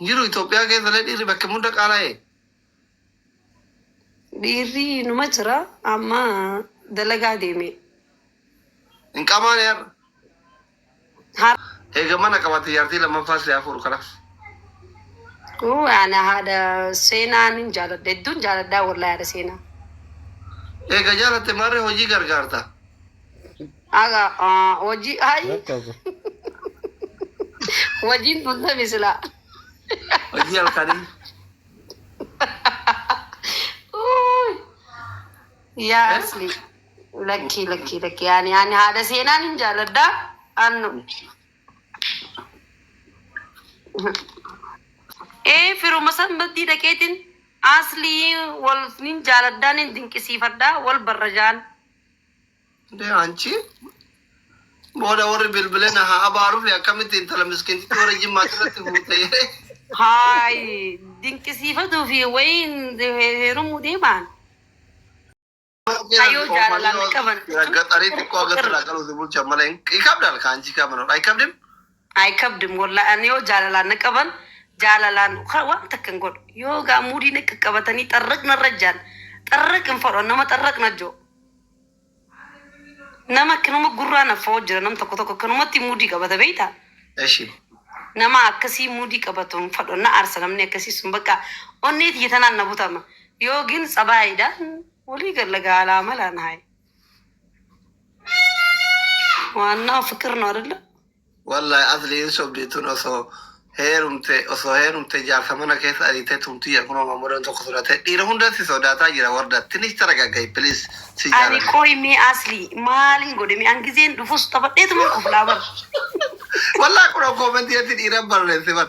Hin jiru Itoophiyaa keessallee dhiirri bakka hunda qaala'e. Dhiirri numa jira amma dalagaa deeme. Hin qamaane har'a. Har Eega mana qabate jaartii lammaffaa si haa fuudhu kalaas. Uu, ana haadha seenaa nin jaaladha hedduun jaaladhaa wallahi haadha seenaa. Eega jaalatte maarree hojii gargaarta. Aga hojii ay Rakkoo kun. hojiin tun tami silaa. Hojii halkanii. Uuy. Yaa Eh? asli lakkii lakkii lakkii ani ani haadha seenaa nin jaaladha. Annu. Ee firuma san maddii dhaqeetiin aslii wal nin jaaladhaa nin dinqisiifadhaa wal barrajaan. Ndee anchi booda warri bilbilee na haa abaaruuf akkamitti intala miskiintitti warra jimmaatti irratti fuute jedhee. Haay dinqisiifatuu fi wayiin heerumuu deemaan. Kayyoo jaalalaan qaban. Gaxarii xiqqoo haga silaa qaluuti bulchan malee hin qabdan ka anchi qaban አይከብድም። አይከብድም ወላሂ ani yoo jaalalaan na qaban jaalalaan waan takka hin godhu yoo gaa muudii na qaqqabatanii xarraq narra jaan xarraq hin fedhu nama xarraq na joo nama akkanuma gurraa na fa'oo jira nam tokko tokko akkanumatti muudii qabata beektaa እሺ nama akkasii muudii qabatu hin fedhu na aarsa namni akkasii sun bakka onnee tiyya tanaan na butama yoo gin tsabaayiidhaan walii galla gaalaa malaan haay ዋናው ፍቅር ነው አይደለ? Wallahi asli hin sobdi tun osoo heerumte jaarsa mana keessa ariitee tumtiyya kunoo mamuudhaan tokko sodaatee dhiira hunda si sodaataa jira warda ትንሽ ተረጋጋይ please si Ani jaaladha. qoy mee asli maalin godhe mee an gizeen dhufus taphadheetuma kuflaa bar. Wallahi kunoo comment ii dhiira barreesse bar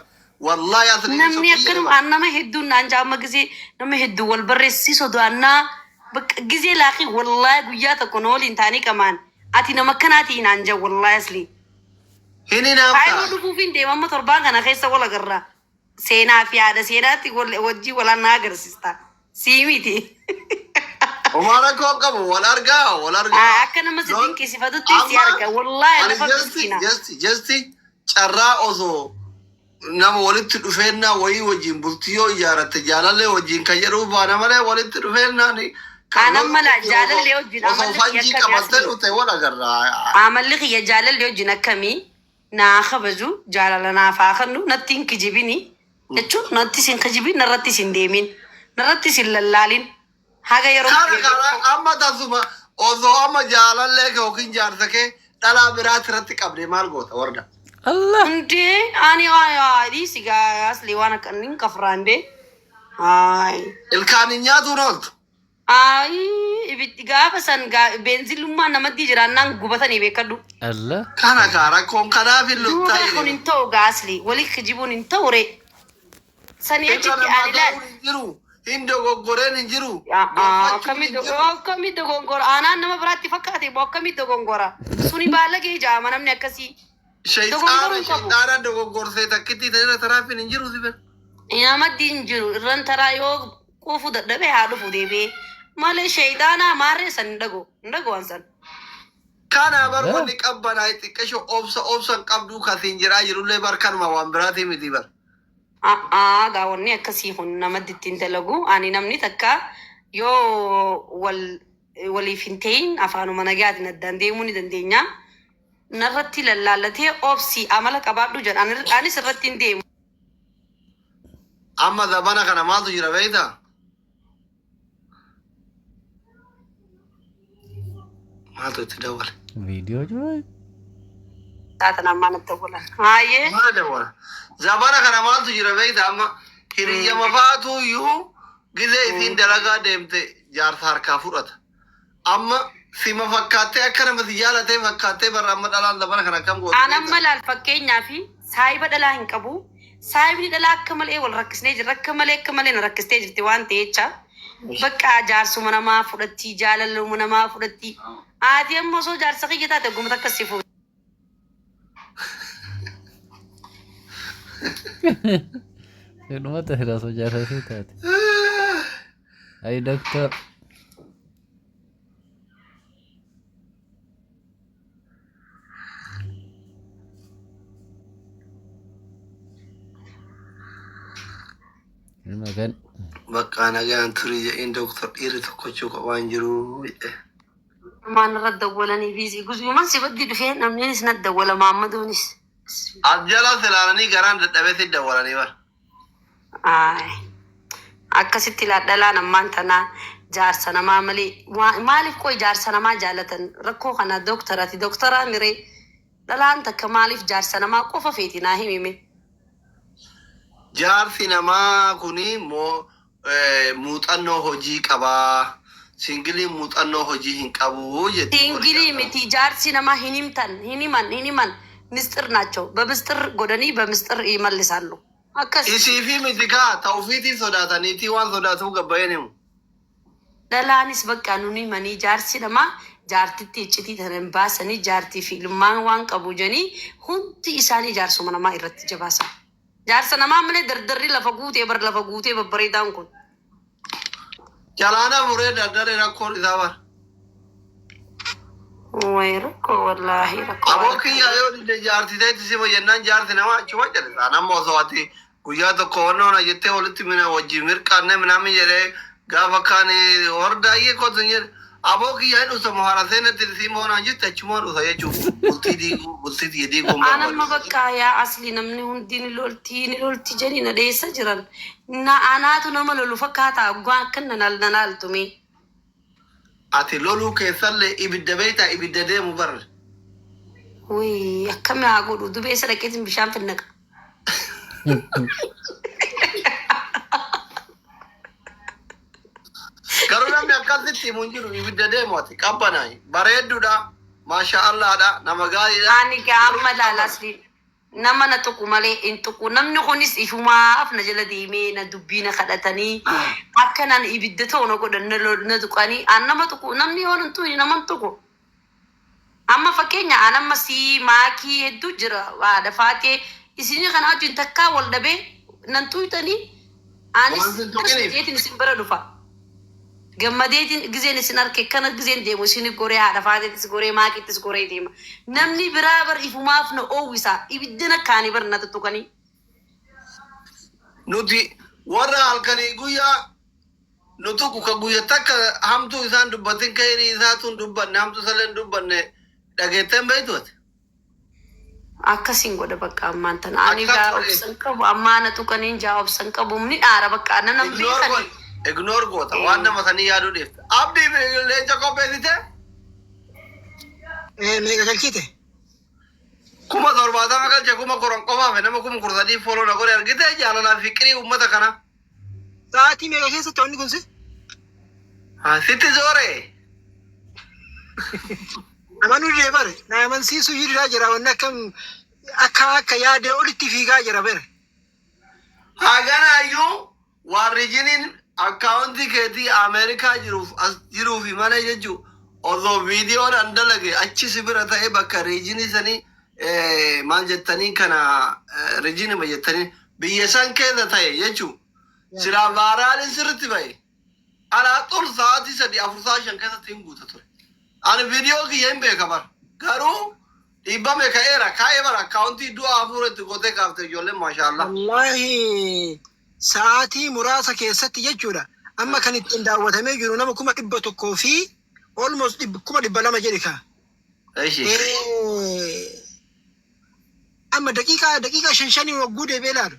wallahi asli hin Namni sobdi akkanuma an nama hedduun naan jaama gizee nama hedduu wal barreessi sodaannaa bakka gizee laaqii wallahi guyyaa tokko na waliin taanii qamaan ati nama akkanaatii naan jaa wallahi asli. Hin Kaayiroo hinaaftaa. dhufuuf hin deema amma torbaan kana keessa wal agarra. Seenaa fi haadha seenaatti wajjii walaan na agarsiista. Sii miti. Homaa rakkoo qabu wal argaa wal argaa. Akka nama si dinqisiifatutti si arga wallahi Ani lafa just miskiina. just just carraa osoo nama walitti dhufeennaa wayii wajjin bultii yoo ijaarratte jaalallee wajjin kan jedhuu baana malee walitti dhufeennaan Aanan mala jaalallee wajjin osoo amalli kiyya fanjii akkamii qabattee asli? dhufte wal agarraa. Amalli kiyya jaalallee wajjin akkamii? Naa kabaju jaalala naaf haa kennu natti hin kijibini jechuun natti hin kijibin narratti hin deemin narratti hin lallaalin haga yeroo Kana kana amma tasuma osoo amma jaalallee kee yookiin jaarsa kee dhalaa biraati irratti qabde maal goota warda? Allah. Hundee ani dhiisi gaa asli waan akka inni hin kafraande. Ay. Ilkaan hin nyaatuun ooltu. Ay ibiddi gaafa san beenzilummaan namatti jiraannaan gubatanii beekadhu. Allah. Kana kaa rakkoon kanaaf hin Duuba kun luttaa. hin ta'u gaa asli walii kijibuun hin ta'u ree. Sanii Irra achitti namaa ani laal. ta'uun hin jiru. Hin dogoggoreen hin jiru. Gorfachuun Akkamii hin jiru. akkamii dogongora aanaan nama biraatti fakkaate moo akkamii dogongora suni baalagee jaama namni akkasii Shayxaana dogongoruu hin qabu. shayxaana dogoggortee takkitti ta'e taraafiin hin jiru si bira. Namatti hin jiru irran taraa yoo quufu dadhabe haa dhufu deebi'ee malee shayxaanaa maarree san hin dhago hin dhago waan san. Kana bar wanni qabbanaa xiqqasho obsa obsa hin qabduu kasiin jedhaa jirullee bar kanuma waan biraatii miti bar. A'aa gaa wanni akkasii kun namatti ittiin dalagu ani namni takka yoo wal waliif hin ta'in afaanuma nagaatiin addaan deemuu ni dandeenya. Narratti lallaallatee obsi amala qabaadhu jedha anis irratti hin deemu. Amma zabana kana maaltu jira beektaa? Maaltu itti dawwale? Viidiyoo jira. Taatan ammaa natti dawwalan. Haayee. Maal dawwala? Zabana kana maaltu jira beektaa amma hiriyyama faatu iyyuu gizee isiin dalagaa deemte jaarsa harkaa fudhata. Amma sima fakkaattee akka nama si jaalatee fakkaattee barra amma dhalaan zabana kana akkam goote Aan amma beektaa? laal fakkeenyaa fi saayiba dhalaa hin qabu. Saayibni dhalaa akka malee wal rakkisnee jirra. Akka malee akka malee na rakkistee jirti waan ta'echa. Bakka jaarsuma namaa fudhatti jaalaluma namaa fudhatti. Haati amma osoo jaarsa kiyya taate ogguma takka si fuudhu. Dhumata hiraasoo jaarsasii taate. Ayi doctor. Ilma kan. Bakka nagaan turii jedhiin, dooktar, dhiirri tokkochuu kophaa hin jiru jedhe. Maan irra dawwalanii biizii guyyuman si baddi dhufee namninis na dawwala, maammadoonis. As jala silaalanii garaan dadhabee si dawwalanii bara. Ay, akkasitti dhalaan ammaan tanaa jaarsa namaa malee maaliif qoy jaarsa namaa jaalatan? Rakkoo kana dooktarati, dooktaraa miree, dhalaan takka maaliif jaarsa namaa qofa feeti, naa himime. Jaarsi namaa kuni moo muuxannoo hojii qabaa. Singleiin muuxannoo hojii hin qabu jetti. Single miti, jaarsi namaa hin himtan, hin himan, hin himan, ምስጢር ናቸው። በምስጢር godhanii በምስጢር ይመልሳሉ። Akkas. Isii fi miti kaa ta'ufiitii sodaataniitii, waan sodaatuuf gabbayeen himu. Dhalaanis bakka nuni himanii jaarsi namaa jaartitti iccitii tana hin baasanii, jaartii fi ilmaan waan qabu jedhanii hundi isaanii jaarsuma namaa irratti jabaasan. Jaarsa namaa malee dardarri lafa guutee bar, lafa guutee babbareedaan kun. Jalaana furee dardare rakkoon isaa bara. Way rakkoo, wallaahi rakkoo. Aboo kiyya, yoo dide jaartii ta'etti si fayyannaan jaarsi namaa achuma jedhe. Nama osoo ati guyyaa tokko wannoona jettee walitti mina wajjin mirqaanne minaamin jedhee gaafa kaan hordaayyee kotu jedhe. Aboo kiyya, hin dhusa mohara seenatti si moonaan jette, achumaan dhusa jechuun bultii diiguu, bultii tiyya diiguun Anamma barbaadu. Bakka yaa asli namni hundi ni loltii, ni lolti jedhanii na dheessa jiran. Na anaatu nama lolu fakkaata aggaa akka na naltume. Ati loluu keessallee ibidda beektaa, ibidda deemu barre. Wayii, akkami haa godhu? Dubee isa dhaqeetiin bishaan finnaqa. Garuu namni akkasitti himu hin jiru, ibidda deemu. Ati qabbanaayi, bareedduudha, maasha Allaadha, nama gaariidha. Ani amma laala, asli nama na tuqu malee hin tuqu. Namni kunis ifumaaf na jala deemee na dubbii na kadhatanii akka naan ibidda ta'u na godhan, na tuqanii. An nama tuqu, namni yoo nan tuqu, nama hin tuqu. Amma fakkeenya an amma sii maakii hedduu jira, haadha faatee isinii kana wajjin takkaa wal dhabee nan tuqxanii anis Waan sin tuqiniif. jeetiin isin bira dhufa. Gammadeetiin gizeen isin arke kana gizeen deemu isin goree, haadha faateettis goree, maakittis goree deema. Namni biraa bar ifumaaf na oowwisa, ibiddina kaanii bar na tuttuqanii. Nuti warra halkanii guyyaa nu tuqu ka guyya takka hamtuu isaan dubbatin, kayrii isaatu hin dubbanne, hamtuu isallee hin dubbanne, dhageetteen beektu ati. Akkasiin godha bakka ammaan tana. Ani Akkas gaa godhe. Obsan qabu, ammaa na tuqaniin jaa, obsan qabu ni dhaara bakka na nam Ignore beekani. godhi. Ignore goota, waan nama sanii yaaduu dhiifta. Abdii, leenca qopheessite? Meeqa galchite? 70,000 galche, 10,000 qofaaf. Nama 13,000 follow na godhe, argite jaalalaa fi fiqirii uummata kana. Sa'aatii meeqa keessatti wanni kun si? Sitti zoore. Amanuu didee bare. Na amansiisuu jira jira, wanni akkam akka yaadee olitti fiigaa jira bare. Haganaayyuu waan regioniin akkaawuntii keetii Ameerikaa jiruuf as jiruufi malee jechuu, osoo viidiyoon an dalage achi si bira ta'e, bakka regionii sanii maal jettanii kana, regionima jettanii biyya san keessa ta'e jechuu, silaa viraliin sirritti ba'e alaa xur sa'aatii 3, 4, sa'a 5 keessatti hin guuta ture. Ani viidiyoo kiyya hin beeka bara. Garuu dhiibbame ka'eera, kaa'ee bara akkaawuntii du'a hafuura itti gootee kaafte ijoolleen, maashaallah. Wallaahi sa'aatii muraasa keessatti jechuudha. Amma kan ittiin daawwatamee jiru nama 100,000 fi almost 200,000 jedhi kaa. Eshi. Amma daqiiqaa shan shanii wagguu deebi'ee ilaalu.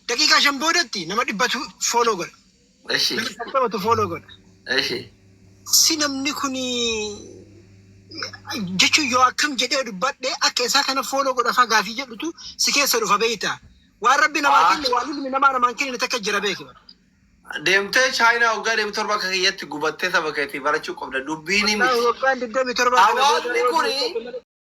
Daqiiqaa 5 boodatti nama 100tu follow godha. Eshi. Nama 50tu follow godha. Eshi. Si namni kun jechuun yoo akkam jedhee dubbadhe akka isaa kana follow godha faa gaafii jedhutu si keessa dhufa beeyta. Waan Rabbi namaa kenne, waan ilmi namaa namaan kenne takka jira beeki. Deemtee Chaayinaa waggaa 27 akka kiyyatti gubattee saba keetii barachuu qabda. Dubbiin miti. Waggaan 27 kana Hawaasni booda kuni